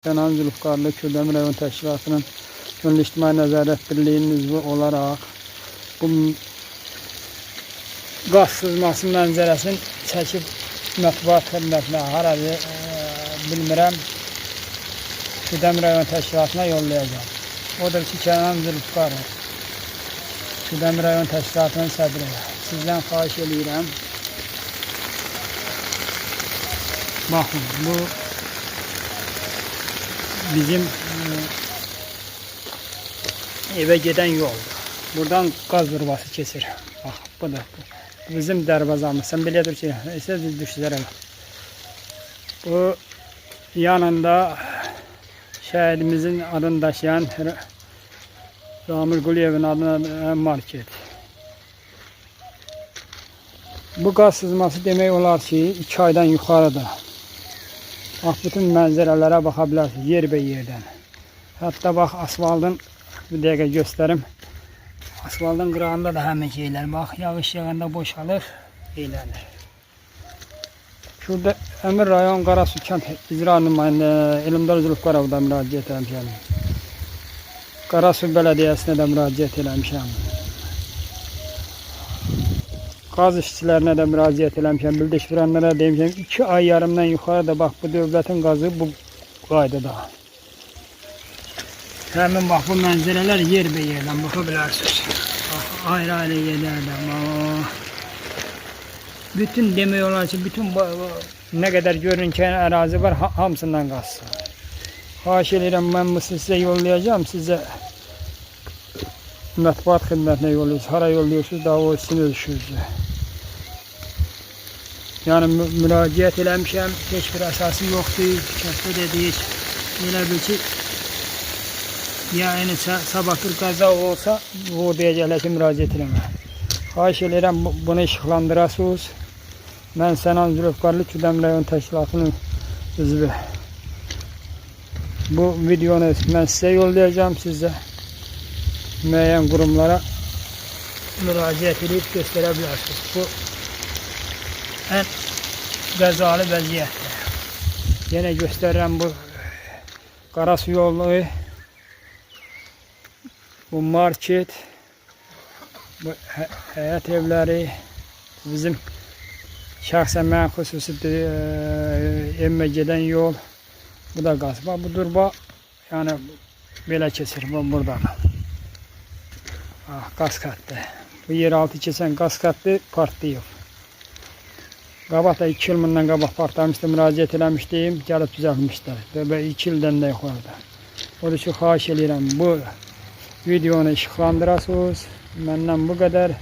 Kənan Zülfüqarlı Kürdəmir rayon təşkilatının Könüllü İctimai Nəzarət Birliyinin üzvü olaraq bu qaz sızması mənzərəsini çəkib mətbuat xidmətinə haradır bilmirəm. Kürdəmir rayon təşkilatına yollayacağam. Odur ki, Kənan Zülfüqarlı Kürdəmir rayon təşkilatının sədri. Sizdən xahiş eləyirəm. Baxın, bu bizim evə gedən yoldur. Buradan qaz turbası keçir. Bax, budur. Bu bizim darvazamız. Sən belə dur ki, isə düz düşlərə. Bu yanında şəhidimizin adını daşıyan Ramil Quliyevin adına market. Bu qaz sızması demək olar ki, 2 aydan yuxarıdır. Bax, bütün mənzərələrə baxa bilərsiniz, yer be yerdən. Hətta bax, asfaltın, bir dəqiqə göstərim. Asfaltın qırağında da həmin şeylər. Bax, yağış yağanda boşalır, eylənir. Şurada Əmir rayon Qarasu kənd icra nümayəndə Elmdar Zülfüqarova da müraciət eləmişəm. Qarasu Bələdiyyəsinə də müraciət eləmişəm. Qaz işçilərinə də müraciət eləmişəm. Bildiş vuranlara demişəm. 2 ay yarımdan yuxarı da bax bu dövlətin qazı bu qaydada. Həmin bax bu mənzərələr yer be yerdən baxa bilərsiniz. Bax ayrı-ayrı yerlərdən. Bax. Bütün demək olar ki, bütün nə qədər görün ki, ərazi var, hamısından qazsın. Xahiş edirəm, mən bu sizə yollayacağam, sizə mətbuat xidmətinə yollayırsınız. Hara yollayırsınız, daha o sizin öz işinizdir. Yəni müraciət eləmişəm, heç bir əsası yoxdur. Kənddə dedik, elə bil ki, yəni sabah bir qəza olsa, o deyəcəklər ki, müraciət eləmə. Xahiş edirəm, bunu işıqlandırasınız. Mən Sənan Zülfüqarlı Kürdəmir rayon təşkilatının üzvü. Bu videonu mən sizə yollayacağım, siz də müəyyən qurumlara müraciət edib göstərə bilərsiniz. Bu ən qəzalı vəziyyətdir. Yenə göstərirəm bu Qarasu yolu, bu market, bu həyət evləri, bizim şəxsən mən xüsusi evimə gedən yol, bu da qaz. Bax, bu durba yəni belə keçir bu buradan. Ah, qaz xətti. Bu yeraltı keçən qaz xətti partlayıb. Qabaq da 2 il bundan qabaq partlamışdı, müraciət eləmişdim, gəlib düzəltmişlər. Və 2 ildən də yuxarıda. Odur ki, xahiş eləyirəm, bu videonu işıqlandırasınız. Məndən bu qədər.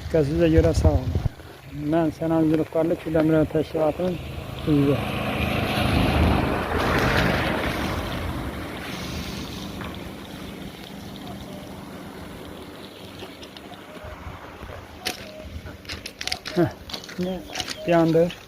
Diqqətinizə görə sağ olun. Mən Sənan Zülfüqarlı Kürdəmir təşkilatının üzvü. Heh, ne yandır.